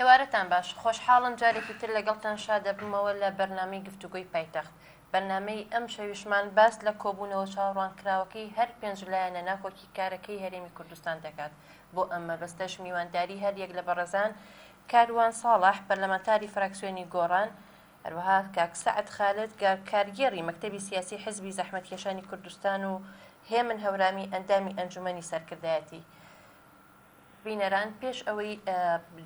ئێوارەتان باش، خۆشحاڵم جارێکی تر لەگەڵتان شاد دەبمەوە لە بەرنامەی گفتوگۆی پایتەخت. بەرنامەی ئەمشەویشمان باس لە کۆبوونەوە چاوەڕوانکراوەکەی هەر پێنج لایەنە ناکۆکیکارەکەی هەرێمی کوردستان دەکات. بۆ ئەم مەبەستەش میوانداری هەریەک لە بەڕێزان کاروان ساڵح، پەرلەمانتاری فراکسیۆنی گۆڕان، هەروەها کاک سەعد خالد، کارگێڕی مەکتەبی سیاسی حزبی زەحمەتکێشانی کوردستان و هێمن هەورامی ئەندامی ئەنجومەنی سەرکردایەتی. بینەران پێش ئەوەی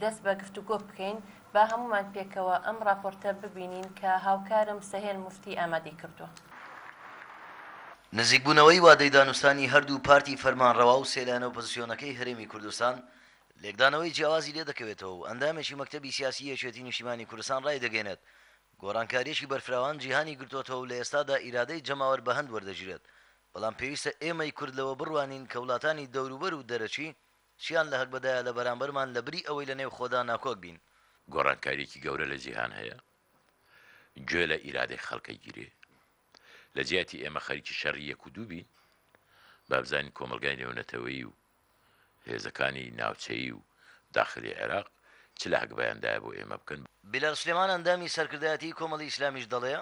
دەست بە گفتوگۆ بکەین با هەموومان پێکەوە ئەم ڕاپۆرتە ببینین کە هاوکارم سەهێن موفتی ئامادەی کردووە. نزیکبوونەوەی وادەی دانوستانی هەردوو پارتی فەرمانڕەوا و سێ لایەنە ئۆپۆزسیۆنەکەی هەرێمی کوردستان لێکدانەوەی جیاوازی لێدەکەوێتەوە و ئەندامێکی مەکتەبی سیاسی یەکێتی نیشتیمانی کوردستان ڕایدەگەیەنێت گۆڕانکارییەکی بەرفراوان جیهانی گرتۆتەوە و لە ئێستادا ئیرادەی جەماوەر بەهەند وەردەگیرێت بەڵام پێویستە ئێمەی کورد لەوە بڕوانین کە وڵاتانی دەوروبەر و دەرەکی چیان لە هەگبەدایە لە بەرامبەرمان لە بری ئەوەی لە نێو خۆدا ناکۆک بین. گۆڕانکارییەکی گەورە لە جیهان هەیە، گوێ لە ئیرادەی خەڵک ئەگیرێ، لە جیاتی ئێمە خەریکی شەڕی یەک و دوو بین، با بزانین کۆمەڵگای نێونەتەوەیی و هێزەکانی ناوچەیی و داخلی عێراق چ لە هەگبەیاندایە بۆ ئێمە بکەن. بیلال سلێمان ئەندامی سەرکردایەتیی کۆمەڵی ئیسلامیش دەڵێ،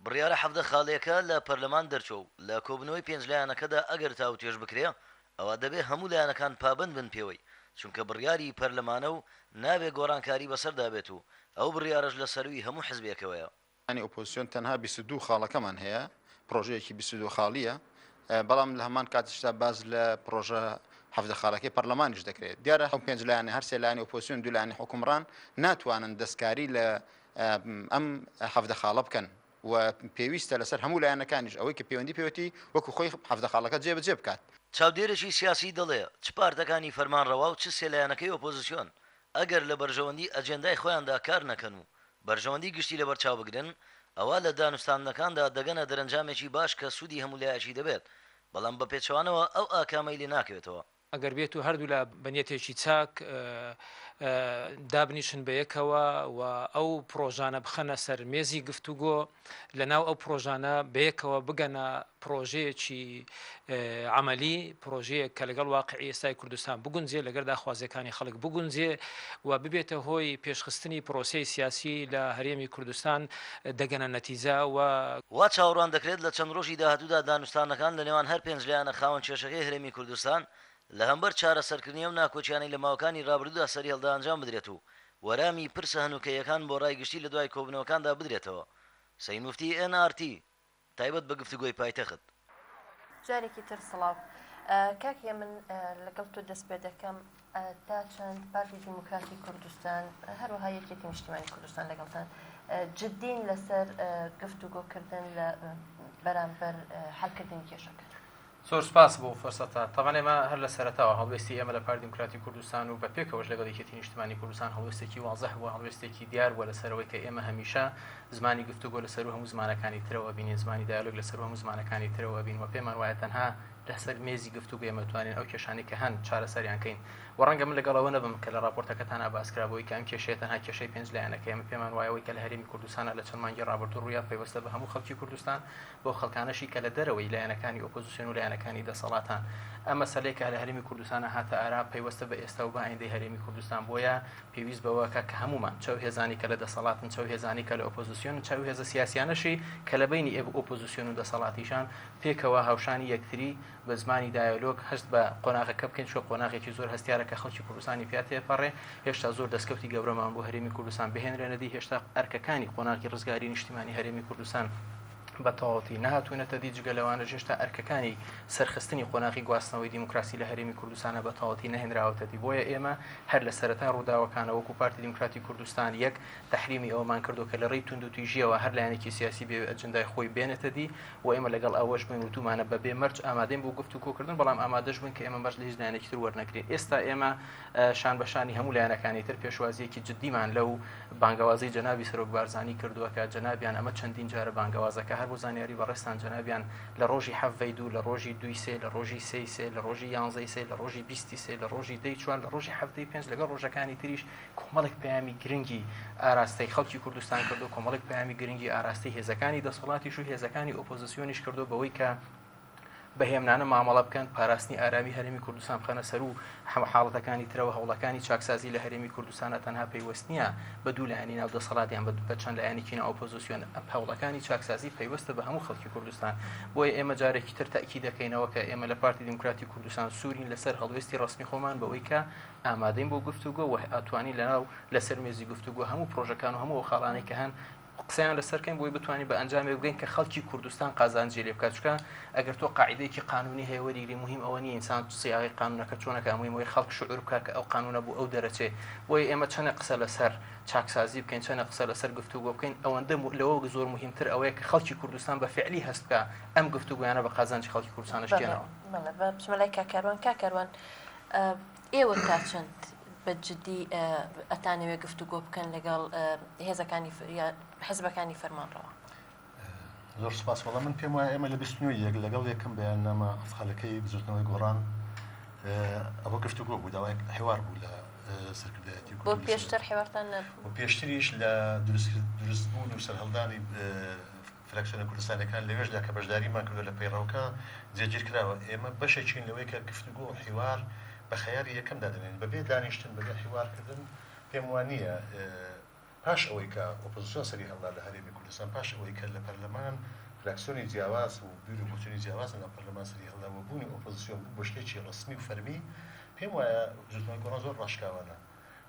بڕیارە 17 خاڵییەکە لە پەرلەمان دەرچووە و لە کۆبوونەوەی پێنج لایەنەکەدا ئەگەر تاوتوێژ بکرێ ئەوا دەبێ هەموو لایەنەکان پابەند بن پێوەی، چونکە بڕیاری پەرلەمانە و نابێ گۆڕانکاری بەسەردا بێت و ئەو بڕیارەش لە سەرووی هەموو حزبێکەوەیە. انی ئۆپۆزسیۆن تەنها 22 خاڵەکەمان هەیە، پڕۆژەیەکی 22 خاڵییە، بەڵام لە هەمان کاتیشدا باس لە پڕۆژە 17 خاڵەکەی پەرلەمانیش دەکرێت. دیارە ئەو پێنج لایەنە، هەر سێ لایەنی ئۆپۆزسیۆن، دوو لایەنی حوکمڕان ناتوانن دەستکاری لە ئەم 17 خاڵە بکەن و پێویستە لەسەر هەموو لایەنەکانیش ئەوەی کە پەیوەندی پێوەتی وەکو خۆی 17 خاڵەکە جێبەجێ بکات. چاودێرێکی سیاسی دەڵێ، چ پارتەکانی فەرمانڕەوا و چ سێ لایەنەکەی ئۆپۆزسیۆن ئەگەر لە بەرژەوەندی ئەجێندای خۆیاندا کار نەکەن و بەرژەوەندی گشتی لەبەرچاو بگرن، ئەوا لە دانوستاندنەکاندا دەگەنە دەرەنجامێکی باش کە سوودی هەموو لایەکی دەبێت، بەڵام بە پێچەوانەوە ئەو ئاکامەی لێ ناکەوێتەوە. ئەگەر بێتو هەردوولا بە نیەتێکی چاک دابنیشن بەیەکەوە و ئەو پڕۆژانە بخەنە سەر مێزی گفتوگۆ، لەناو ئەو پڕۆژانە بەیەکەوە بگەنە پڕۆژەیەکی عەمەلی، پڕۆژەیەک کە لەگەڵ واقعی ئێستای کوردستان بگونجێ، لەگەر داخوازیەکانی خەڵک بگونجێ و ببێتە هۆی پێشخستنی پڕۆسەی سیاسی لە هەرێمی کوردستان دەگەنە نەتیجە و. وا چاوەڕوان دەکرێت لە چەند ڕۆژی داهاتوودا دانوستاندنەکان لە نێوان هەر پێنج لایەنە خاوەن کێشەکەی هەرێمی کوردستان لە هەمبەر چارەسەرکردنی ئەو ناکۆکیانەی لە ماوەکانی ڕابردوودا سەریهەڵدا ئەنجام بدرێت و وەرامی پرسە هەنووکەییەکان بۆ ڕای گشتی لە دوای کۆبوونەوەکاندا بدرێتەوە. سەید موفتی، ئێن ئاڕ تی. تایبەت بە گفتوگۆی پایتەخت. جارێکی تر سڵاو. کاک هێمن لەگەڵ تۆ دەست پێ دەکەم تا چەند پارتی دیموکراتی کوردستان هەروەها یەکێتی نیشتیمانی کوردستان لەگەڵتان جدین لەسەر گفتوگۆکردن لە بەرامبەر حلکردنی کێشەکە؟ زۆر سوپاس بۆ فرسەتە. تەبعەن ئێمە هەر لە سەرەتاوە هەڵوێستی ئێمە لە پارتی دیموکراتی کوردستان و بە پێکەوەش لەگەڵ یەکێتی نیشتمانی کوردستان هەڵوێستێکی وازح بووە، هەڵوێستێکی دیار بووە لەسەر ئەوەی کە ئێمە هەمیشە زمانی گفتوگۆ لە سەروو هەموو زمانەکانی ترەوە ئەبینین، زمانی دایالۆگ لە سەروو هەموو زمانەکانی ترەوە ئەبین و پێمان وایە تەنها لەسەر مێزی گفتوگۆ ئێمە توانین ئەو کێشانەی کە هەن چارەسەریان کەین و ڕەنگە من لەگەڵ ئەوە نەبم کە لە ڕاپۆرتەکەتانا باس کرا بۆی کە ئەم کێشەیە تەنها کێشەی پێنج لایەنەکە ئێمە پێمان وایە ئەوەی کە لە هەرێمی کوردستانا لە چەند مانگی ڕابردوو ڕوویا پەیوەستە بە هەموو خەڵکی کوردستان بەو خەڵکانەشی کە لە دەرەوەی لایەنەکانی ئۆپۆزسیۆن و لایەنەکانی دەسەڵاتان. ئەم مەسەلەی کە لە هەرێمی کوردستانا هاتە ئارا پەیوەستە بە ئێستا و بە ئایندەی هەرێمی کوردستان بۆیە پێویست بەوە ئەکا کە هەموومان چ ئەو هێزانەی کە لە دەسەڵاتن چ ئەو هێزانەی کە لە ئۆپۆزسیۆنن چ ئەو هێزە سیاسیانەشی کە لە بەینی ئۆپۆزسیۆن و دەسەڵاتیشان پێکەوە هاوشانی یەکتری بە زمانی دایەلۆگ هەست بە قۆناغەکە بکەین چونکە قۆناغێکی زۆر هەستیارە کە خەڵکی کوردستانی پیا تێپەڕێ هێشتا زۆر دەستکەوتی گەورەمان بۆ هەرێمی کوردستان بهێنرێنە دی هێشتا ئەرکەکانی قۆناغی ڕزگاری نیشتیمانی هەرێمی کوردستان بە تەواوەتی نەهاتوونەتە دی جگە لەوانەش هێشتا ئەرکەکانی سەرخستنی قۆناغی گواستنەوەی دیموکراسی لە هەرێمی کوردستانە بە تەواوەتی نەهێنراوەتە دی بۆیە ئێمە هەر لە سەرەتای ڕووداوەکانە وەکو پارتی دیموکراتی کوردستان یەک تەحریمی ئەوەمان کردووە کە لە ڕێی توندوتیژییەوە هەر لایەنێکی سیاسی بێ ئەجندای خۆی بێنێتە دی و ئێمە لەگەڵ ئەوەش بووین وتوومانە بە بێ مەرج ئامادەین بۆ گفتوگۆکردن، بەڵام ئامادەش بووین کە ئێمە مەرج لە هیچ لایەنێکی تر وەرنەگرین. ئێستا ئێمە شان بە شانی هەموو لایەنەکانی تر پێشوازییەکی جددیمان لەو بانگەوازەی جەنابی سەرۆک بارزانی کردووە کە جەنابیان ئەمە چەندین جارە بانگەوازەکە هەر بۆ زانیاری بەڕێزتان جەنابیان لە ڕۆژی حەڤەی دوو، لە ڕۆژی دووی سێ، لە ڕۆژی سێی سێ، لە ڕۆژی یانزەی سێ، لە ڕۆژی بیستی سێ، لە ڕۆژی دەی چوار، لە ڕۆژی حەڤدەی پێنج لەگەڵ ڕۆژەکانی تریش کۆمەڵێک پەیامی گرنگی ئاراستەی خەڵکی کوردستان کردو، کۆمەڵێک پەیامی گرنگی ئاراستەی هێزەکانی دەسەڵاتیش و هێزەکانی ئۆپۆزسیۆنیش کردو بەوەی کە بە هێمنانە مامەڵە بکەن، پاراستنی ئارامی هەرێمی کوردستان بخەنە سەروو حاڵەتەکانی ترەوە، هەوڵەکانی چاکسازی لە هەرێمی کوردستانە تەنها پەیوەست نییە بە دوو لایەنی ناو دەسەڵات یان بە چەند لایەنێکی ناو ئۆپۆزیسیۆن، هەوڵەکانی چاکسازی پەیوەستە بە هەموو خەڵکی کوردستان. بۆیە ئێمە جارێکی تر تەئکید دەکەینەوە کە ئێمە لە پارتی دیموکراتی کوردستان سوورین لەسەر هەڵوێستی ڕەسمی خۆمان بەوەی کە ئامادەین بۆ گفتوگۆ و ئەتوانین لەناو لەسەر مێزی گفتوگۆ هەموو پرۆژەکان و هەموو ئەو خاڵانەی کە هەن قسەیان لەسەر کەین بۆی بتوانین بە ئەنجامێک بگەین کە خەڵکی کوردستان قازانجی لێ بکات چونکە ئەگەر تۆ قاعدەیەکی قانونی هەیە وەریگری مهم ئەوە نییە ئینسان سیاغی قانونەکە چۆنەکە مهم ئەوەی خەڵک شعور بکات کە ئەو قانونە بۆ ئەو دەرەچێ بۆیە ئێمە چەنە قسە لەسەر چاکسازی بکەین چەنە قسە لەسەر گفتوگۆ بکەین ئەوەندە لەوە زۆر مهمتر ئەوەیە کە خەڵکی کوردستان بە فعلی هەست بکە ئەم گفتوگۆیانە بە قازانجی خەڵکی کوردستان ئەشکێنەوە. بەڵێ با بچمە لای کاک کاروان کاک کاروان ئێوە تا چەند بە جدی ئەتانەوێ گفتوگۆ بکەن لەگەڵ هێزەکانی حزبەکانی فەرمانڕەوا؟ زۆر سپاس وەڵا من پێم وایە ئێمە لە 29 یەک لەگەڵ یەکەم بەیاننامە ئەفخالەکەی بزوتنەوەی گۆڕان ئەوە گفتوگۆ بوو داوای حوار بوو لە سەرکردایەتی بۆ پێشتر حوارتان نەبوو و پێشتریش لە دروستبوون و سەرهەڵدانی فراکسیۆنە کوردستانیەکان لەوێشدا کە بەشداریمان کردوە لە پەیڕەوکە جێگیر کراوە، ئێمە بەشێکین لەوەی کە گفتوگۆ و حیوار بە خەیاری یەکەم دادەنێین، بەبێ دانیشتن بەبێ حیوارکردن پێم وا نییە پاش ئەوەی کە ئۆپۆزسیۆن سەری هەڵدا لە هەرێمی کوردستان، پاش ئەوەی کە لە پەرلەمان فراکسیۆنی جیاواز و بیر و بۆچونی جیاواز لەناو پەرلەمان سەری هەڵدا و بوونی ئۆپۆزسیۆن بوو بە شتێکی ڕەسمی و فەرمی، پێم وایە بزوتنەوەی گۆڕان زۆر ڕاشکاوانە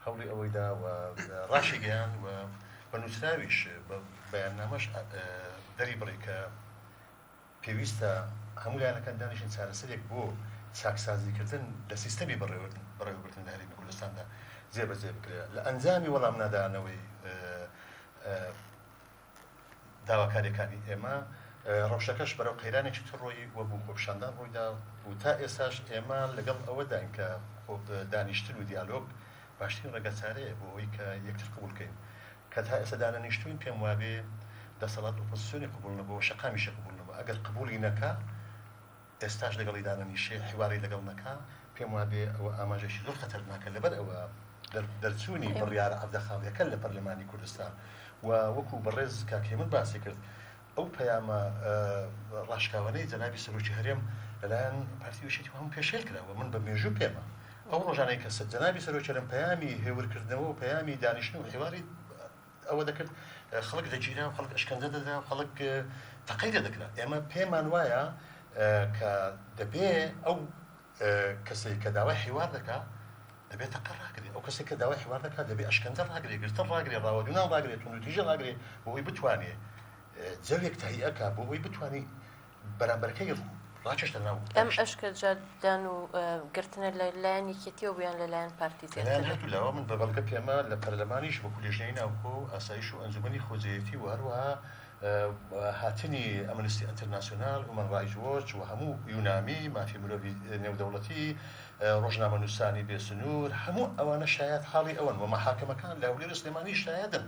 هەوڵی ئەوەی دا و ڕاشیگەیاند و بە نووسراویش بە بەیاننامەش دەری بڕی کە پێویستە هەموو لایەنەکان دانیشن چارەسەرێک بۆ چاکسازیکردن لە سیستەمی بەڕێوەبردن لە هەرێمی کوردستاندا جێبەجێ بکرێت لە ئەنجامی وەڵامنەدانەوەی داواکاریەکانی ئێمە، ڕەوشەکەش بەرەو قەیرانێکی تر ڕۆیی و بوو، خۆپیشاندان ڕوویدا و تا ئێستاش ئێمە لەگەڵ ئەوەداین کە دانیشتن و دیالۆگ باشترین ڕێگاچارەیە بۆ ئەوەی کە یەکتر قبوڵ کەین، کە تا ئێستا دانەنیشتووین پێم وابێ دەسەڵات ئۆپۆزسیۆنی قبوڵ نەبووە و شەقامیشی قبوڵ نەبووە، ئەگەر قبوڵی نەکا ئێستاش لەگەڵی دانەنیشێ حیواری لەگەڵ نەکا پێم وابێ ئەوە ئاماژەیەکی زۆر خەتەرناکە لەبەر ئەوە دەرچوونی بڕیارە 17 خاڵیەکە لە پەرلەمانی کوردستان و وەکو بەڕێز کاک هێمن باسی کرد ئەو پەیامە ڕاشکاوانەی جەنابی سەرۆکی هەرێم لەلایەن پارتی و یەکێتی هەموو پێشێل کرا و من بە مێژوو پێمە ئەو ڕۆژانەی کە جەنابی سەرۆکی هەرێم پەیامی هێورکردنەوە و پەیامی دانیشتن و حیواری ئەوە دەکرد خەڵک دەگیرا و خەڵک ئەشکەنجە دەدرا و خەڵک تەقەی لێ دەکرا. ئێمە پێمان وایە کە دەبێ ئەو کەسەی کە داوای حیوار دەکا دەبێ تەقە ڕاگرێ، ئەو کەسێک کە داوای حیوار دەکا دەبێ ئەشکەنجە ڕاگرێ، گرتن ڕاگرێ، ڕاوەدوونان ڕاگرێ، توندوتیژی ڕاگرێ بۆ ئەوەی بتوانێ جەوێک تەهیئە کا بۆ ئەوەی بتوانی بەرامبەرەکەی ڕاکێشتە ناو ئەم ئەشکەنجەدان و گرتنە لە لایەن یەکێتیەوە بوو یان لە لایەن پارتی زیاتر؟ لەلایەن هەردوو لاوە من بە بەڵگە پێمە لە پەرلەمانیش وەکو لێژنەی ناوخۆ و ئاسایش و ئەنجومەنی خۆجێیەتی و هەروەها هاتنی ئەمنستی ئەنتەرناسیۆنال، هومەن ڕایتس وۆچ و هەموو یونامی، مافی مرۆڤی نێودەوڵەتی، ڕۆژنامەنووسانی بێ سنوور، هەموو ئەوانە شایەت حاڵی ئەوەن و مەحاکەمەکان لە هەولێر و سلێمانی شایەدن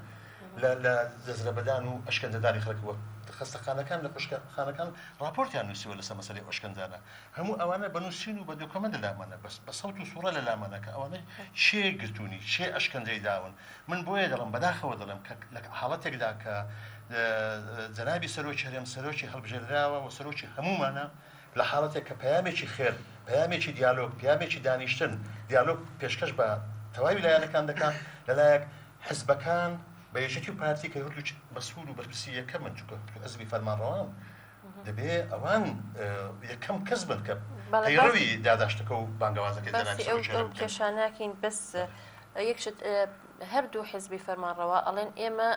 لە لە دەسترەبەدان و ئەشکەنجەدانی خەڵک و خەستەخانەکان نەخۆشخانەکان ڕاپۆرتیان نووسیوە لەسەر مەسەلەی ئەو ئەشکەنجانە هەموو ئەوانە بە نووسین و بە دۆکۆمێنت لە لامانە بەس بە سەوت و سوڕە لە لامانە کە ئەوانە کێ گرتوونی کێ ئەشکەنجەی داون من بۆیە دەڵێم بەداخەوە دەڵێم کە لە حاڵەتێکدا کە جەنابی سەرۆکی هەرێم سەرۆکی هەڵبژێردراوە و سەرۆکی هەموومانە لە حاڵەتێک کە پەیامێکی خێر، پەیامێکی دیالۆگ، پەیامێکی دانیشتن، دیالۆگ پێشکەش بە تەواوی لایەنەکان دەکا، لەلایەک حزبەکان بە یەکێتی و پارتی کە هەردووک مەسئول و بەرپرسی یەکەمن چونکە هەردوو حزبی فەرمانڕەوان دەبێ ئەوان یەکەم کەس بن کە پەیڕەوی داداشتەکە و بانگەوازەکەی جەنابی باسی ئەو سەرۆکی هەرێم بکەن. کێشانە ناکەین بەس یەک شت هەردوو حزبی فەرمانڕەوا ئەڵێن ئێمە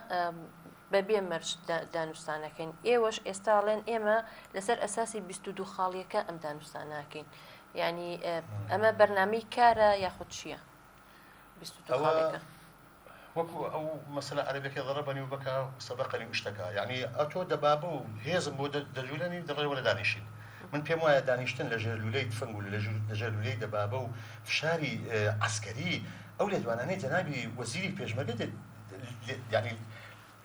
بەبێ مەرج دانوستانەکەین ئێوەش ئێستا ئەڵێن ئێمە لەسەر ئەساسی 22 خاڵیەکە ئەم دانوستانەکەین یعنی ئەمە بەرنامەی کارە یاخود چییە؟ 22 ئەوە خاڵیەکە. وەکو ئەو مەسەلە عەرەبیەکەی ضربنی و بکا سبقنی و اشتکا یەعنی ئەتۆ دەبابە و هێزم بۆ دەجولێنی دەڵێ وەرە دانیشین من پێم وایە دانیشتن لە ژێر لولەی تفەنگ و لە ژێر لولەی دەبابە و فشاری عەسکەری ئەو لێدوانانەی جەنابی وەزیری پێشمەرگە یەعنی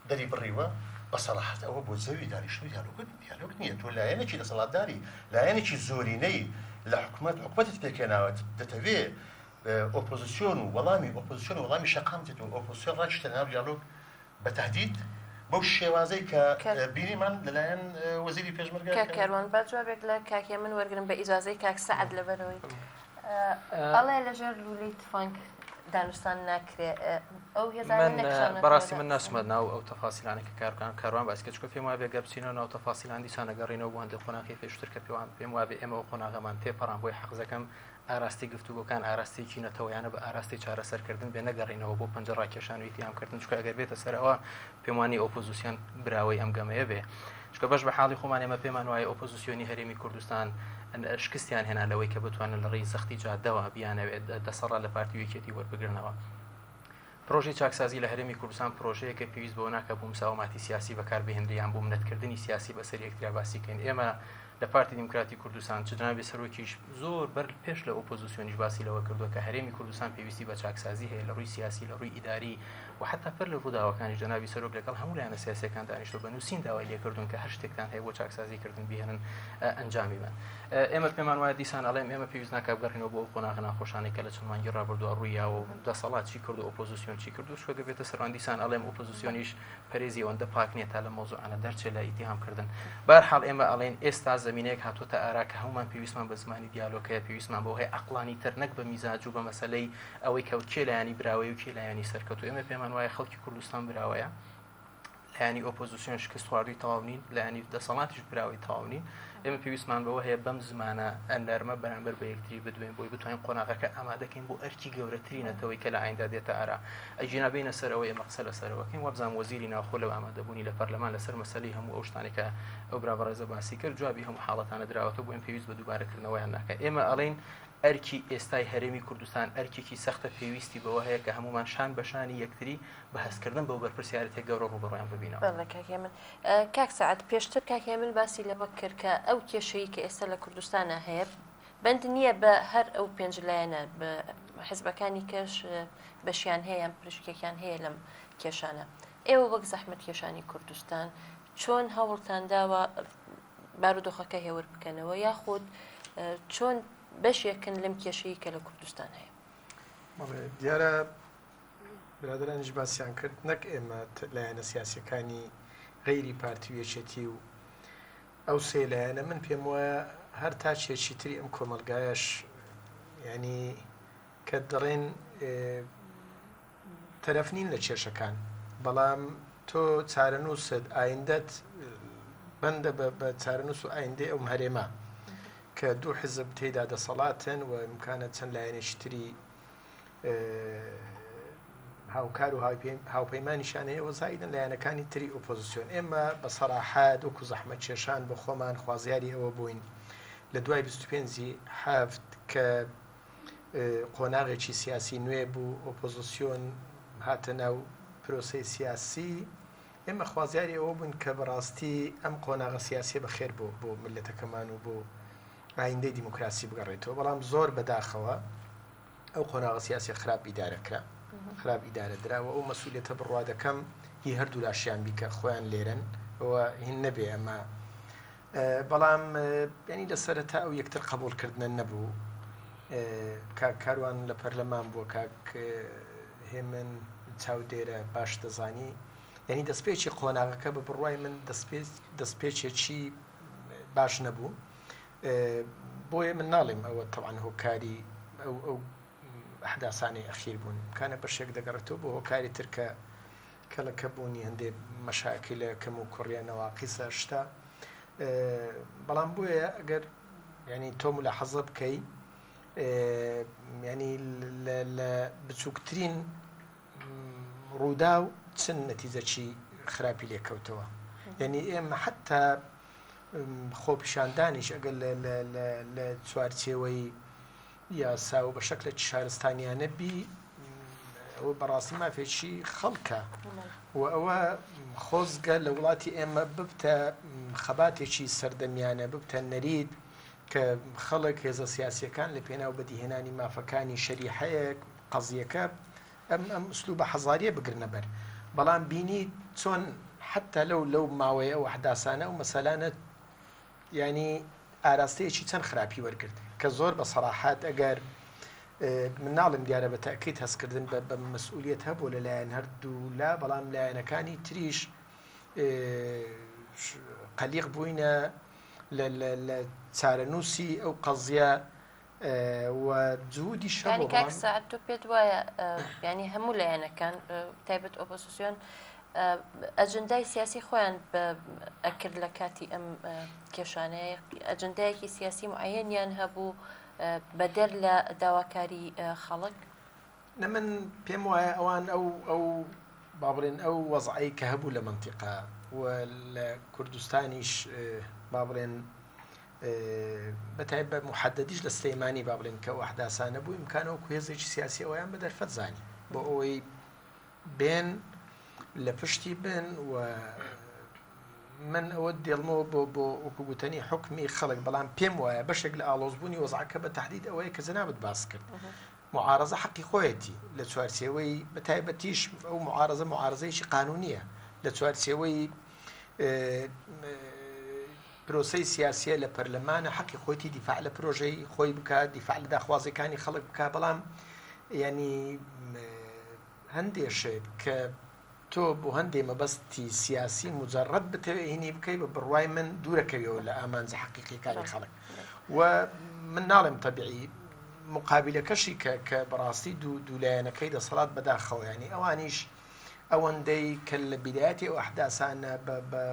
دەری بڕیوە بە سەراحەت ئەوە بۆ زەوی دانیشتن و دیالۆگ دیالۆگ نییە تۆ لایەنێکی دەسەڵاتداری لایەنێکی زۆرینەی لە حکومەت حکومەتت پێکهێناوە دەتەوێ ئۆپۆزسیۆن و وەڵامی ئۆپۆزسیۆن و وەڵامی شەقام دێت و ئۆپۆزسیۆن ڕاکشتە ناو دیالۆگ بە تەهدید. بەو شێوازەی کە بینیمان لەلایەن وەزیری پێشمەرگە. کاک کاروان با جوابێک لە کاک هێمن وەرگرم بە ئیجازەی کاک سەعد لەبەرەوەی ئەڵێ لەژێر لوولەی تفەنگ دانوستان ناکرێ ئەو هێزانە من نەکشاونەتەوە بەڕاستی من دانوستان. ناچمە ناو ئەو تەفاسیلانە کە کارکان کاروان باسی کرد چونکە پێم وابێ گەر بچینەوە ناو تەفاسیلان دیسان ئەگەڕێینەوە بۆ هەندێک قۆناغی پێشتر کە پێوان پێم وابێ ئێمە ئەو قۆناغەمان تێپەڕان بۆی حەقزەکەم ئاراستەی گفتوگۆکان ئاراستەیەکی نەتەوەیانە بە ئاراستەی چارەسەرکردن بێ نەگەڕێینەوە بۆ پەنجە ڕاکێشان و ئیتیهامکردن چونکە ئەگەر بێتە سەر ئەوە پێم وانیە ئۆپۆزیسیۆن براوەی ئەم گەمەیە بێ چونکە بەش بە حاڵی خۆمان ئێمە پێمان وایە ئۆپۆزیسیۆنی هەرێمی کوردستان شکستیان هێنا لەوەی کە بتوانن لە ڕێی زەختی جادەوە بیانەوێت دەسەڵات لە پارتی و یەکێتی وەربگرنەوە. پرۆژەی چاکسازی لە هەرێمی کوردستان پرۆژەیەکە پێویست بەوە ناکات بۆ مساوماتی سیاسی بەکار بهێنرێ یان بۆ منەتکردنی سیاسی بەسەر یەکترا باسی کەین. ئێمە لە پارتی دیموکراتی کوردستان چ جەنابی سەرۆکیش زۆر بەر پێش لە ئۆپۆزیسیۆنیش باسی لەوە کردووە کە هەرێمی کوردستان پێویستی بە چاکسازی هەیە لە ڕووی سیاسی لە ڕووی ئیداری و حتا پەر لە ڕووداوەکانیش جەنابی سەرۆک لەگەڵ هەموو لایەنە سیاسیەکان دانیشتووە بە نووسین داوای لێکردوون کە هەر شتێکتان هەیە بۆ چاکسازی کردن بهێنن ئەنجامی بەن. ئێمە پێمان وایە دیسان ئەڵێم ئێمە پێویست ناکات بگەڕێینەوە بۆ ئەو قۆناغە ناخۆشانەی کە لە چەند مانگی ڕابردووە ڕووی یاوە و دەسەڵات چی کرد و ئۆپۆزیسیۆن چی کرد و چونکە بێتە سەروان دیسان ئەڵێم ئۆپۆزیسیۆنیش پەرێزی ئەوەندە پاک نییە تا لە مەوزوعانە دەرچێت لە ئیتیهام کردن. بەهەرحاڵ ئێمە ئەڵێین ئێستا زەمینەیەک هاتووەتە ئارا کە هەموومان پێویستمان بە زمانی دیالۆگ هەیە، پێویستمان بەوە هەیە عەقڵانی تر نەک بە میزاج و بە مەسەلەی ئەوەی کە کێ لایەنی براوەیە و کێ لایەنی سەرکەوتوو. ئێمە پێمان وایە خەڵکی کوردستان براوەیە. لایەنی ئۆپۆزیسیۆن شکستخواردووی تەواو نین، لایەنی دەسەڵاتیش براوەی تەواو نین. ئێمە پێویستمان بەوە هەیە بەم زمانە نەرمە بەرامبەر بە یەکتری بدوێین بۆی بتوانین قۆناغەکە ئامادەکەین بۆ ئەرکی گەورەتری نەتەوەی کە لە ئایندا دێتە ئارا. ئەگینا بێینە سەر ئەوەی ئێمە قسە لەسەرەوە کەین، وابزانم وەزیری ناوخۆ لەو ئامادەبوونی لە پەرلەمان لەسەر مەسەلەی هەموو ئەو شتانەی کە ئەو برا بەڕێزە باسی کرد جوابی هەموو حاڵەتانە دراوەتەوە، بۆیە پێویست بە دووبارەکردنەوەیان ناکات. ئێمە ئەڵێین ئەرکی ئێستای هەرێمی کوردستان ئەرکێکی سەختە پێویستی بەوە هەیە کە هەموومان شان بە شانی یەکتری بە هەستکردن بەو بەرپرسیارێتیە گەورە ڕووبەڕوویان ببینەوە. بەڵێ کاک هێمن. کاک سەعد پێشتر کاک هێمن باسی لەوە کرد کە ئەو کێشەی کە ئێستا لە کوردستانا هەیە بەند نییە بە هەر ئەو پێنج لایەنە بە حزبەکانی کەش بەشیان هەیە یان پرشکێکیان هەیە لەم کێشانە. ئێوە وەک زەحمەتکێشانی کوردستان چۆن هەوڵتان داوە بارودۆخەکە هێور بکەنەوە یاخود چۆن بەشێکن لەم کێشەی کە لە کوردستان هەیە؟ بەڵێ دیارە برادەرانیش باسیان کرد نەک ئێمە لایەنە سیاسیەکانی غەیری پارتی و یەکێتی و ئەو سێ لایەنە من پێم وایە هەر تاچێکی تری ئەم کۆمەلگایەش ینی کە دەڵێن تەرەف نین لە کێشەکان بەڵام تۆ چارەنووست ئایندەت بەندە بە چارەنووس و ئایندەی ئەو هەرێمە کە دوو حزب تێدا دەسەڵاتن و ئیمکانە چەند لایەنێکی تری هاوکار و هاوپەیمانیشان هەیە و زایدن لایەنەکانی تری ئۆپۆزیسیۆن ئێمە بە سەراحەت وەکو زەحمەت کێشان بۆ خۆمان خوازیاری ئەوە بووین لە دوای 25 هەفت کە قۆناغێکی سیاسی نوێ بوو، ئۆپۆزسیۆن هاتە ناو پرۆسەی سیاسی، ئێمە خوازیاری ئەوە بووین کە بەڕاستی ئەم قۆناغە سیاسیە بەخێر بۆ بۆ میللەتەکەمان و بۆ ئایندەی دیموکراسی بگەڕێتەوە، بەڵام زۆر بەداخەوە ئەو قۆناغە سیاسیە خراپ ئیدارە کرا، خراپ ئیدارە درا و ئەو مەسئولیەتە بڕوا دەکەم هی هەردوولاشیان بی کە خۆیان لێرەن ئەوە هین نەبێ ئەمە بەڵام یانی لە سەرەتا ئەو یەکتر قەبوڵ کردنە نەبوو کاک کاروان لە پەرلەمان بووە کاک هێمن چاودێرە باش دەزانی یعنی دەستپێکی قۆناغەکە بە بڕوای من دەستپێکێکی باش نەبوو بۆیە من ناڵێم ئەوە تەوان هۆکاری ئەو ئەو ئەحداسانەی ئەخیر بوون کانە بەشێک دەگەڕێتەوە بۆ هۆکاری تر کە کەڵەکە بوونی هەندێ مەشاکیلە کەم و کوڕیە نەواقیسە شتە بەڵام بۆیە ئەگەر ینی تۆ ملاحەزە بکەی ینی لە بچووکترین ڕوودا و چەند نەتیجەکی خراپی لێکەوتەوە یعنی ئێمە حتا خۆپیشاندانیش ئەگەر لە چوارچێوەی یاسا و بە شەکلێکی شارستانیانە بی ئەوە بەڕاستی مافێکی خەڵکە و ئەوە خۆزگە لە وڵاتی ئێمە ببتە خەباتێکی سەردەمیانە ببتە نەریت کە خەڵک هێزە سیاسیەکان لە پێناو بەدیهێنانی مافەکانی شەریحەیەک قەزیەکە ئەم ئەم ئسلوبە حەزاریە بگرنە بەر بەڵام بینی چۆن حتا لەو لەو ماوەیە ئەو ئەحداسانە و مەسەلانە یانی ئاراستەیەکی چەند خراپی وەرگرت کە زۆر بە سەراحەت ئەگەر من ناڵێم دیارە بە تەئکید هەستکردن بە بە مەسئولیەت هەبوو لە لایەن هەردوو لا بەڵام لایەنەکانی تریش. قەلیق بووینە لە چارەنووسی ئەو قەزیە و جهودیش هەبوو. یانی کاک سەعد تۆ پێت وایە یانی هەموو لایەنەکان تایبەت ئۆپۆزیسیۆن ئەجندای سیاسی خۆیان ئەکرد لە کاتی ئەم کێشانەیە ئەجندایەکی سیاسی معەنیان هەبوو بەدەر لە داواکاری خەڵک؟ نە من پێم وایە ئەوان ئەو ئەو با بڵێن ئەو وەزعەی کە هەبوو لە مەنتیقە و لە کوردستانیش با بڵێن بە تایبەت موحەدەدیش لە سلەیمانی با بڵێن کە ئەو ئەحداسانە بوو ئیمکانە وەکو هێزێکی سیاسی ئەویان بە دەرفەت زانی بۆ ئەوەی بێن لە پشتی بن و من ئەوە دێڵمەوە بۆ بۆ وەکو گوتەنی حکمی خەڵک بەڵام پێم وایە بەشێک لە ئاڵۆزبوونی وەزعەکە بە تهدید ئەوەیە کە جەنابت باس کرد معارەزە حەقی خۆیەتی لە چوارچێوەی بە تایبەتیش ئەو معارەزە معارەزەیەکی قانونیە لە چوارچێوەی پرۆسەی سیاسیە لە پەرلەمانە حەقی خۆیتی دیفاع لە پرۆژەی خۆی بکات دیفاع لە داخوازیەکانی خەڵک بکات بەڵام یعنی هەندێ شت کە تۆ بۆ هەندێ مەبەستی سیاسی موجەڕەد بتەوێ هینی بکەی بە بڕوای من دوورەکەویەوە لە ئامانجە حەقیقیەکانی خەڵک و من ناڵێم تەبیعی مقابلەکەشی کە کە بەڕاستی دوو دوولایەنەکەی دەسەڵات بەداخەوە ینی ئەوانیش ئەوەندەی کە لە بیدایەتی ئەو ئەحداسانە بە بە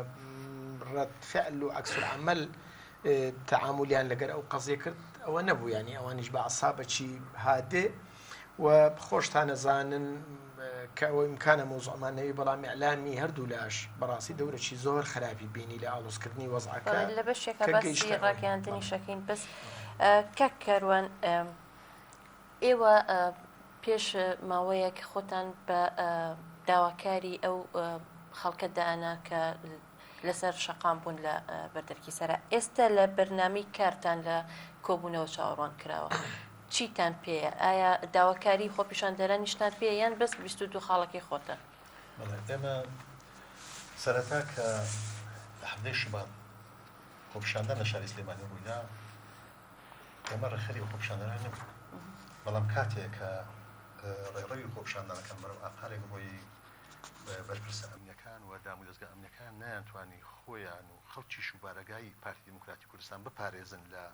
ڕەد فعل و عکس العمل تەعامولیان لەگەر ئەو قەزیە کرد ئەوە نەبوو ینی ئەوانیش بە عسابەکی هادێ و خۆشتان ئەزانن کە ئەوە ئیمکانە مەوزوعمان نەوی بەڵام ئیعلامی هەردوو لاش بەڕاستی دەورەکی زۆر خراپی بینی لە ئاڵۆزکردنی وەزعەکە بەڵێ لە بەشێکا کە باسی گەیشتە ئەوەی. ڕاگەیاندنیش ئەکەین بەس کاک کاروان ئێوە پێش ماوەیەک خۆتان بە داواکاری ئەو خەڵکە دانا کە لەسەر شەقام بوون لە بەردەرکی سەرا، ئێستا لە بەرنامەی کارتان لە کۆبوونەوە چاوەڕوان کراوە چیتان پێیە؟ ئایا داواکاری خۆپیشاندەرانیشتان پێیە یان بەس 22 خاڵەکەی خۆتان؟ بەڵێ ئێمە سەرەتا کە لە حەڤدەی شوبات خۆپیشاندان لە شاری سلێمانی ڕوویدا ئێمە ڕێکخەری ئەو خۆپیشاندانە نەبووین، بەڵام کاتێک کە ڕێڕەوی خۆپیشاندانەکان بەرەو ئاقارێک ڕۆیی بەرپرسە ئەمنیەکان و دامودەزگا ئەمنیەکان نەیانتوانی خۆیان و خەڵکیش و بارەگای پارتی دیموکراتی کوردستان بپارێزن لە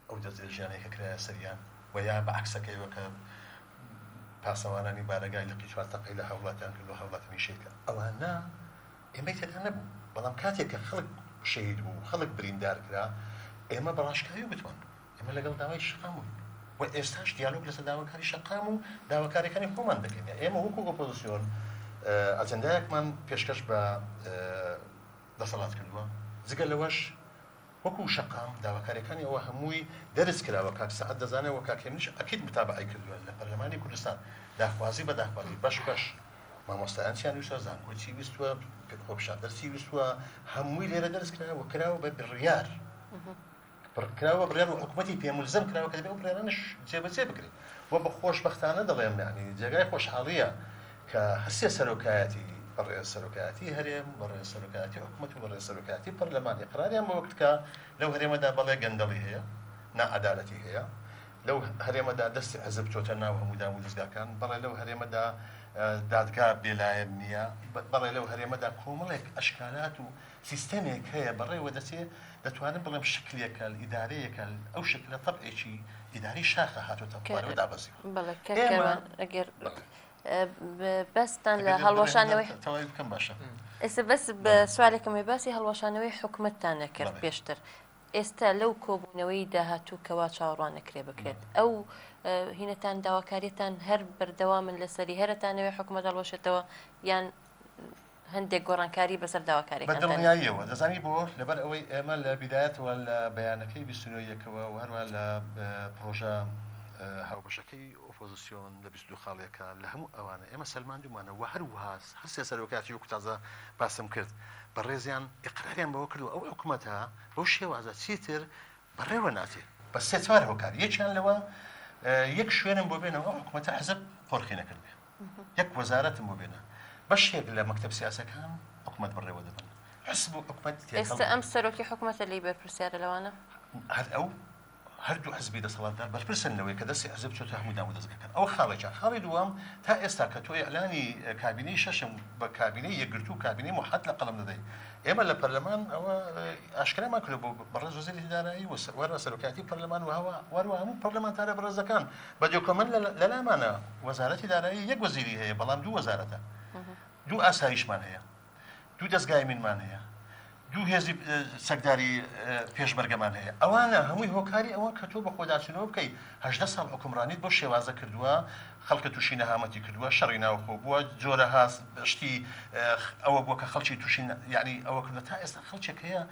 ئەو دەستدرێژیانەی کە کرایە سەریان و یا بە عەکسەکەیەوە کە پاسەوانانی بارەگای لقی چوار تەقەی لە هاوڵاتیان کرد و هاوڵاتیانی شەهید کرد ئەوانە ئێمەی تێدا نەبوو بەڵام کاتێک کە خەڵک شەهید بوو و خەڵک بریندار کرا ئێمە بە ڕاشکاوی گوتمان ئێمە لەگەڵ داوای شەقام بووین و ئێستاش دیالۆگ لەسەر داواکاری شەقام و داواکاریەکانی خۆمان دەکەین. ئێمە وەکو ئۆپۆزسیۆن ئەجەندایەکمان پێشکەش بە دەسەڵات کردووە، جگە لەوەش وەکو شەقام داواکاریەکانی ئەوە هەمووی دەرج کراوە، کاک سەعد دەزانێت و کاک هێمنیش ئەکید متابەعەی کردووە لە پەرلەمانی کوردستان داخوازی بە داخوازی بەش بەش مامۆستایان چیان ویستوە، زانکۆ چی ویستوە، خۆپیشاندەر چی ویستوە، هەمووی لێرە دەرج کراوە و کراوە بە بڕیار. کراوە بڕیار و حکومەتی پێ مولزەم کراوە کە دەبێ ئەو بڕیارانەش جێبەجێ بکرێت و بە خۆشبەختانە دەڵێم یانی جێگای خۆشحاڵییە کە هەرسێ سەرۆکایەتی بەڕێز سەرۆکایەتی هەرێم بەڕێز سەرۆکایەتی حکومەت و بەڕێز سەرۆکایەتی پەرلەمان ئیقراریان بەوە کرد کە لەو هەرێمەدا بەڵێ گەندەڵی هەیە ناعەدالەتی هەیە لەو هەرێمەدا دەستی حزب چۆتە ناو هەموو دام و دەزگاکان بەڵێ لەو هەرێمەدا دادگا بێلایەن نییە بەڵێ لەو هەرێمەدا کۆمەڵێک ئەشکالات و سیستەمێک هەیە بەڕێوە دەچێ، دەتوانم بڵێم شکلێکە، ئیدارەیەکە، ئەو شکلە تەبعێکی ئیدارەی شاخە هاتۆتە خوارەوە دابەزیوە. بەڵێ کاک ئێمە کاروان ئەگەر بەڵێ. بەستان لە ئەگەر بڵێم هەڵوەشانەوەی تەواوی بکەم باشە. ئێستا بەس بەڵێ. سوالێکم هەیە باسی هەڵوەشانەوەی حکومەتتان نەکرد بەڵێ. پێشتر ئێستا لەو کۆبوونەوەی داهاتوو کە وا چاوەڕوان نەکرێ بکرێت ئەو هینەتان داواکاریتان هەر بەردەوامن لەسەری هەرەتانەوێ حکومەت هەڵوەشێتەوە یان هەندێک گۆڕانکاری بەسەر بە داواکاریەکاندا نییە. دڵنیاییەوە، دەزانی بۆ؟ لەبەر ئەوەی ئێمە لە بیدایەتەوە لە بەیانەکەی 29 یەکەوە و هەروەها لە پڕۆژە هاوبەشەکەی ئۆپۆزسیۆن لە 22 خاڵیەکە لە هەموو ئەوانە ئێمە سەلماندوومانە و هەروەها هەرسێ سەرۆکایەتی وەکو تازە باسم کرد بەڕێزیان ئیقراریان بەوە کردووە ئەو حکومەتە بەو شێوازە چیتر بەڕێوە ناچێت بە سێ چوار هۆکار یەکیان لەوە یەک شوێنم بۆ بێنەوە ئەو حکومەتە حزب قۆرخی نەکردبێ. یەک وەزارەتم بۆ بێنە. بەشێک لە مەکتەب سیاسەکان حکومەت بەڕێوە دەبەن. حزب و حکومەت تێکەڵ ئێستا ئەم بوون. سەرۆکی حکومەتە لێی بەرپرسیارە لەوانە؟ هەر ئەو. هەردوو حزبی دەسەڵاتدار بەرپرسن لەوەی کە دەستی حزب چۆتە هەموو دامودەزگەکان. ئەوە خاڵێکیان. خاڵی دووەم، تا ئێستا کە تۆ ئیعلانی کابینەی شەشم بە کابینەی یەکگرتوو و کابینەی موحەد لە قەڵەم دەدەی، ئێمە لە پەرلەمان ئەوە ئاشکرامان کردووە بۆ بەڕێز وەزیری دارایی و هەروەها سەرۆکایەتی پەرلەمان و هەروەها هەموو پەرلەمانتارە بەڕێزەکان بە دۆکۆمێنت لەلامانە وەزارەتی دارایی یەک وەزیری هەیە بەڵام دوو وەزارەتە، دوو ئاسایشمان هەیە. دوو دەزگای مینمان هەیە، دوو هێزی چەکداری پێشمەرگەمان هەیە، ئەوانە هەمووی هۆکاری ئەوەن کە تۆ بەخۆداچوونەوە بکەی، 18 ساڵ حوکمڕانیت بەو شێوازە کردووە، خەڵکت تووشی نەهامەتی کردووە، شەڕی ناوخۆ بووە، جۆرەها شتی ئەوە بووە کە خەڵکی تووشی یانی ئەوە کردووە، تا ئێستا خەڵکێک هەیە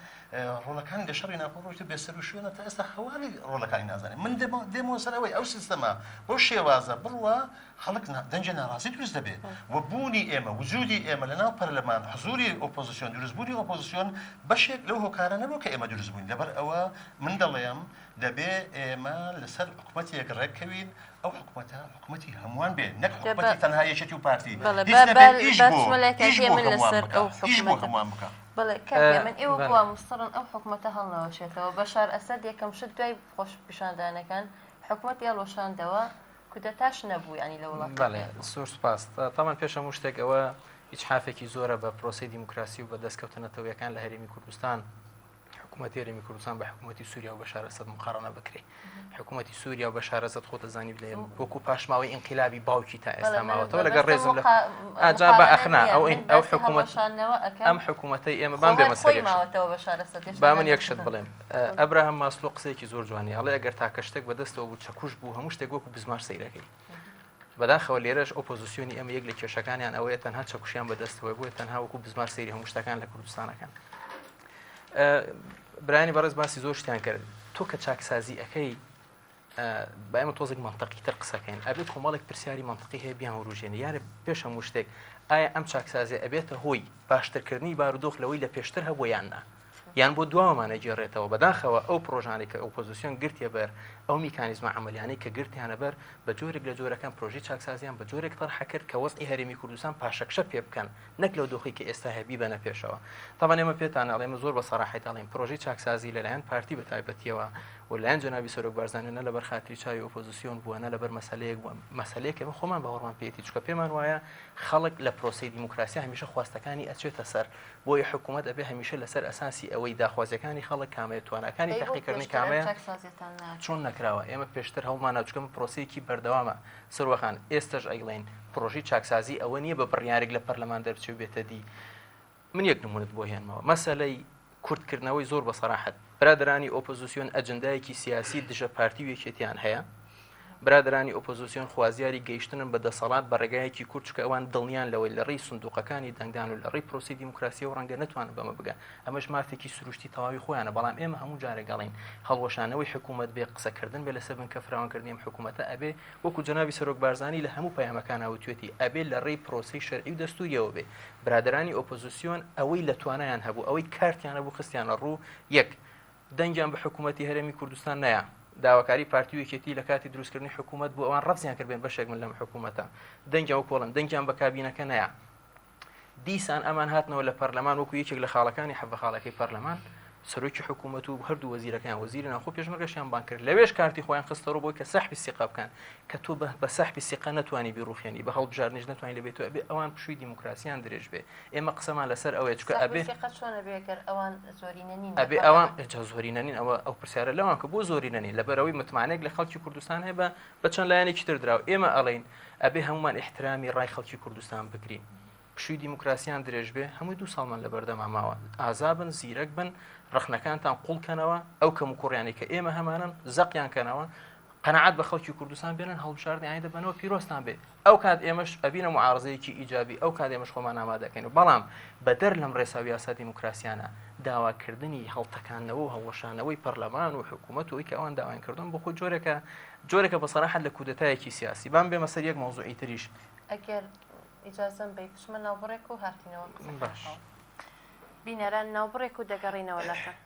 ڕۆڵەکانی لە شەڕی ناوخۆ ڕۆیشتووە بێسەروشوێنە، تا ئێستا هەواڵی ڕۆڵەکانی نازانێت. من دێمەوە سەر ئەوەی ئەو سیستەمە بەو شێوازە بڕوا خەڵک دەنگی ناڕازی دروست دەبێ و بوونی ئێمە، وجودی ئێمە لە ناو پەرلەمان، حزوری ئۆپۆزسیۆن، دروستبوونی ئۆپۆزسیۆن بەشێک لەو هۆکارە نەبوو کە ئێمە دروست بووین. لەبەر ئەوە من دەڵێم دەبێ ئێمە لەسەر حکومەتێک ڕێککەوین، ئەو حکومەتە حکومەتی هەمووان بێ، نەک حکومەتی تەنها یەکێتی و پارتی. هیچ نەبێ ئیش بۆ ئیش بۆ هەمووان بکا، ئیش بۆ هەمووان بکا. بەڵێ کاک هێمن، ئێوە بۆ وا موسڕن ئەو حکومەتە هەڵنەوەشێتەوە؟ بەشار ئەسەد یەکەم شت دوای خۆپیشاندانەکان حکومەتی هەڵوەشاندەوە، کودەتاش نەبوو یانی لە وڵاتەکە. بەڵێ زۆر سوپاس. تاوان پێش هەموو شتێک ئەوە ئیجحافێکی زۆرە بە پرۆسەی دیموکراسی و بە دەستکەوتە نەتەوەیەکان لە هەرێمی کوردستان حکوومەتی هەرێمی کوردستان بە حکوومەتی سووریا و بەشار ئەسەد مقارنە بکرێ حکوومەتی سووریا و بەشار ئەسەد خۆت دەزانی بلێ وەکو پاشماوەی ئینقلابی باوکی تا ئێستا ماوەتەوە لەگەڵ ڕێزم لە ئاجا بە ئەخنا ئەو ئەو حکوومەت ئەم حکوومەتەی ئێمە بام بێمە سەر با من یەک شت بڵێم ئەبراهام ماسلۆ قسەیەکی زۆر جوانی ئەڵێ ئەگەر تاکە شتێک بەدەستەوە بوو چەکوش بوو هەموو شتێک وەکو بزمار سەیرەکەی بەداخەوە لێرەش ئۆپۆزیسیۆنی ئەمە یەک لە کێشەکانیان ئەوەیە تەنها چەکوشیان بەدەستەوە بۆیە تەنها وەکو بزمار سەیری هەموو شتەکان لە کوردستانەکەن برایانی بەڕێز باسی زۆر شتیان کرد تۆ کە چاکسازی ئەەکەی با ئێمە تۆزێک مەنتەقی تر قسەکەین ئەبێ کۆمەڵێک پرسیاری مەنتقی هەیە بیان وروژێنی یانە پێش هەموو شتێک ئایا ئەم چاکسازی ئەبێتە هۆی باشترکردنی بارودۆخ لەوەی لە پێشتر هەبوو یان نا یان بۆ دواوەمان ئەگێڕێتەوە بەداخەوە ئەو پرۆژانەی کە ئۆپۆزیسیۆن گرتیە بەر ئەو میکانیزمە عەمەلیانەی کە گرتیانە بەر بە جۆرێک لە جۆرەکان پرۆژەی چاکسازیان بە جۆرێک تەرحە کرد کە وەزعی هەرێمی کوردستان پاشەکشە پێ بکەن نەک لەو دۆخی کە ئێستا هەیە بیبەنە پێشەوە تەبعەن ئێمە پێتان ئەڵێم زۆر بە سەراحەت ئەڵێم پرۆژەی چاکسازی لەلایەن پارتی بە تایبەتیەوە و لایەن جەنابی سەرۆک بارزانی نە لەبەر خاتری چاوی ئۆپۆزیسیۆن بووە نە لەبەر مەسەلەیەک بووە مەسەلەیەک ئێمە خۆمان باوەڕمان پێیەتی چونکە پێمان وایە خەڵک لە پرۆسەی دیموکراسی هەمیشە خواستەکانی ئەچێتە سەر بۆیە حکوومەت ئەبێ هەمیشە لەسەر ئەساسی ئەوەی داخوازیەکانی خەڵک کامەیە تواناکانی ئەی بۆ تەحقیقکردنی پێشتر ئەم کامەیە چاکسازیەتان ناکرد؟ چۆن نەکراوە ئێمە پێشتر هەوڵمان نا چونکە ئەمە پرۆسەیەکی بەردەوامە سروە خان ئێستەش ئەیڵێین پرۆژەی چاکسازی ئەوە نییە بە بڕیارێک لە پەرلەمان دەربچێ و بێتە دی من یەک نمونەت بۆ هێنمەوە مەسەلەی کورتکردنەوەی زۆر بە سەراحەت برادەرانی ئۆپۆزیسیۆن ئەجندایەکی سیاسی دژە پارتی و یەکێتیان هەیە برادەرانی ئۆپۆزیسیۆن خوازیاری گەیشتنن بە دەسەڵات بە ڕێگایەکی کورت چونکە ئەوان دڵنیان لەوەی لە ڕێی سندوقەکانی دەنگدان و لە ڕێی پرۆسەی دیموکراسیەوە ڕەنگە نەتوانن بەمە بگەن ئەمەش مافێکی سروشتی تەواوی خۆیانە بەڵام ئێمە هەموو جارێک ئەڵێین هەڵوەشانەوەی حکوومەت بێ قسەکردن بێ لەسەر بنکە فراوانکردنی ئەم حکوومەتە ئەبێ وەکو جەنابی سەرۆک بارزانی لە هەموو پەیامەکانا وتوێتی ئەبێ لە ڕێی پرۆسەی شەرعی و دەستووریەوە بێ برادەرانی ئۆپۆزیسیۆن ئەوەی لە توانایان هەبوو ئەوەی کارتیان هەبوو خستیانە ڕوو یەک دەنگیان بە حکوومەتی هەرێمی کوردستان نەیا داواکاری پارتی و یەکێتی لە کاتی دروستکردنی حکوومەت بوو ئەوان ڕەفزیان کرد بێن بەشێک من لەم حکوومەتە دەنگیان وەکو ئەڵێم دەنگیان بە کابینەکە نەیا دیسان ئەمان هاتنەوە لە پەرلەمان وەکو یەکێک لە خاڵەکانی حەڤە خاڵەکەی پەرلەمان سەرۆکی حکوومەت و هەردوو وەزیرەکان وەزیری ناوخۆ پێشمەرگەشیان بانگ کرد لەوێش کارتی خۆیان خستەڕوو بۆی کە سەحبی سیقە بکەن کە تۆ بە سەحبی سیقە نەتوانی بیڕوخێنی بە هەڵبژاردنیش نەتوانی لەبێت تۆ ئەبێ ئەوان پشووی دیموکراسیان درێژ بێ ئێمە قسەمان لەسەر ئەوەیە چونکە ئەبێ سەحبی سیقە چۆن ئەبێ گەر ئەوان زۆرینە نین لە ئەبێ ئەوان پەرلەمان؟ جا زۆرینە نین ئەوە ئەو پرسیارە لەوان کە بۆ زۆرینە نین لەبەرئەوەی متمانەیەک لە خەڵکی کوردستان هەیە بە بە چەند لایەنێکی تر دراوە ئێمە ئەڵێین ئەبێ هەمومان ئیحترامی ڕای خەڵکی کوردستان بگرین پشووی دیموکراسیان درێژ بێ هەمووی دوو ساڵمان لەبەردەما ماوە ئازابن زیرەک بن ڕەخنەکانتان قوڵ کەنەوە ئەو کەم و کوڕیانەی کە ئێمە هەمانن زەقیان کەنەوە قەناعەت بە خەڵکی کوردستان بێنن هەڵبژاردنی ئایندە بەنەوە پیرۆزتان بێ ئەو کات ئێمەش ئەبینە معارزەیەکی ئیجابی ئەو کات ئێمەش خۆمان ئامادەکەین و بەڵام بەدەر لەم ڕێسا و یاسا دیموکراسیانە داواکردنی هەڵتەکاندنەوە و هەڵوەشانەوەی پەرلەمان و حکوومەت و ئەوی کە ئەوان داوایان کردوون بۆ خۆی جۆرێکە جۆرێکە بە سەراحەت لە کودەتایەکی سیاسی بام بێمە سەر یەک مەوزوعی تریش ئەگەر ئیجازەم بەی بچمە ناوبڕێک و هاتینەوە قسەکان باش. بینەران ناوبڕێک و دەگەڕینەوە لاتان.